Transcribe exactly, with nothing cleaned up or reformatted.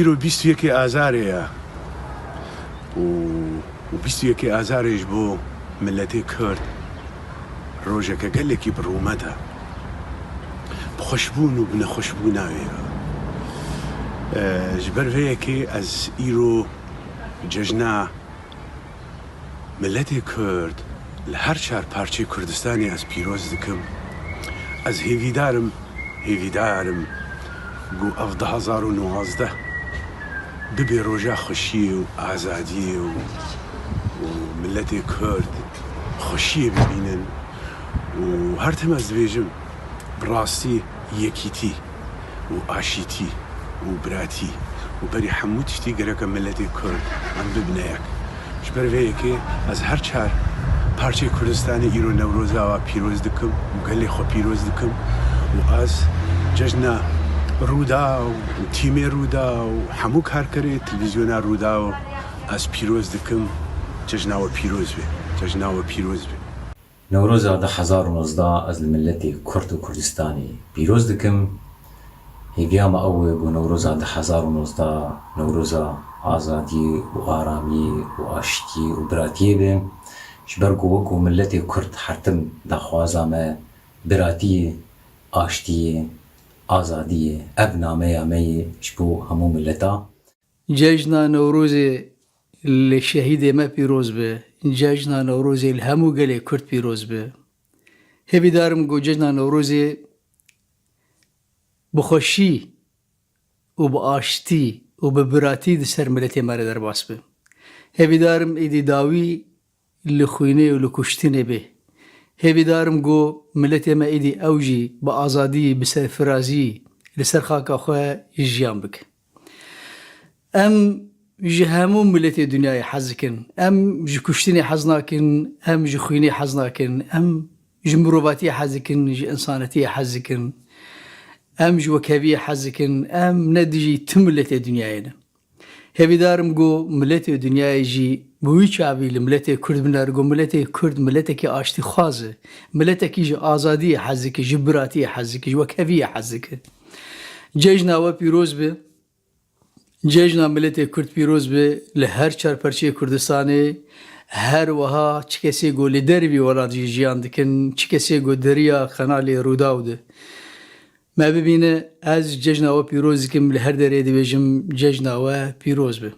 Îro bîst û yekê Azarê ye û, û bîst û yekê Azarê ji bo miletê Kurd rojeke gelekî bi rûmet e. Bi xweşbûn û bi nexweşbûna wê re. E, ji ber vê yekê ez îro cejna miletê Kurd li her çar parçeyê Kurdistanê ez pîroz dikim. Ez hêvîdar im, hêvîdar im ku ev du hezar û nozdeh bibe roja xweşiyê û azadiyê û, û miletê Kurd xweşiyê bibînin. Û her tim ez dibêjim, bi rastî yekîtî û aşîtî û biratî û berî hemû tiştî gereke miletê Kurd em bibine yek. Ji ber vê yekê ez her çar parçeyê Kurdistanê îro Newroza we pîroz dikim û gelê xwe pîroz dikim û ez cejna Rûdaw û tîmê Rûdaw û hemû karkerê televîzyona Rûdaw ez pîroz dikim. Cejna we pîroz be. Cejna we pîroz be. Newroza du hezar û nozdeh ez li miletê Kurd û Kurdistanê pîroz dikim. Hêviya me ew e ku Newroza du hezar û nozdeh Newroza azadiyê û aramiyê û aştiyê û biratiyê be. Ji ber ku wek ku miletê Kurd her tim daxwaza me biratiyê, aştiyê, azadiyê, ev nameya me ye ji bo hemû mileta. Cejna Newrozê li şehîdê me pîroz be. Cejna Newrozê li hemû gelê Kurd pîroz be. Hêvîdar im ku cejna Newrozê bi xweşî û bi aştî û bi biratî di ser miletê me re derbas be. Hêvîdar im êdî dawî li xwînê û li kuştinê bê. Hêvîdar im ku miletê me êdî ew jî bi azadî, bi serfirazî li ser xaka xwe jiyan bike. Em ji hemû miletê dinyayê hez dikin. Em ji kuştinê hez nakin, em ji xwînê hez nakin, em ji mirovatiyê hez dikin, ji însanetiyê hez dikin, em ji wekheviyê hez dikin, em ne dijî ti miletê dinyayê ne. Hêvîdar im ku miletê dinyayê jî bi wî çavî li miletê Kurd binere ku miletê Kurd miletekî aştîxwaz e, miletekî ji azadiyê hez dike, ji biratiyê hez dike, ji wekheviyê hez dike. Cejna we pîroz be. Cejna miletê Kurd pîroz be li her çar perçeyê Kurdistanê, her wiha çi kesê ku li dervî welat jî jiyan dikin, çi kesê ku di riya kanalê Rûdaw de me bibîne, ez cejna we pîroz dikim, li her derê dibêjim cejna we pîroz be.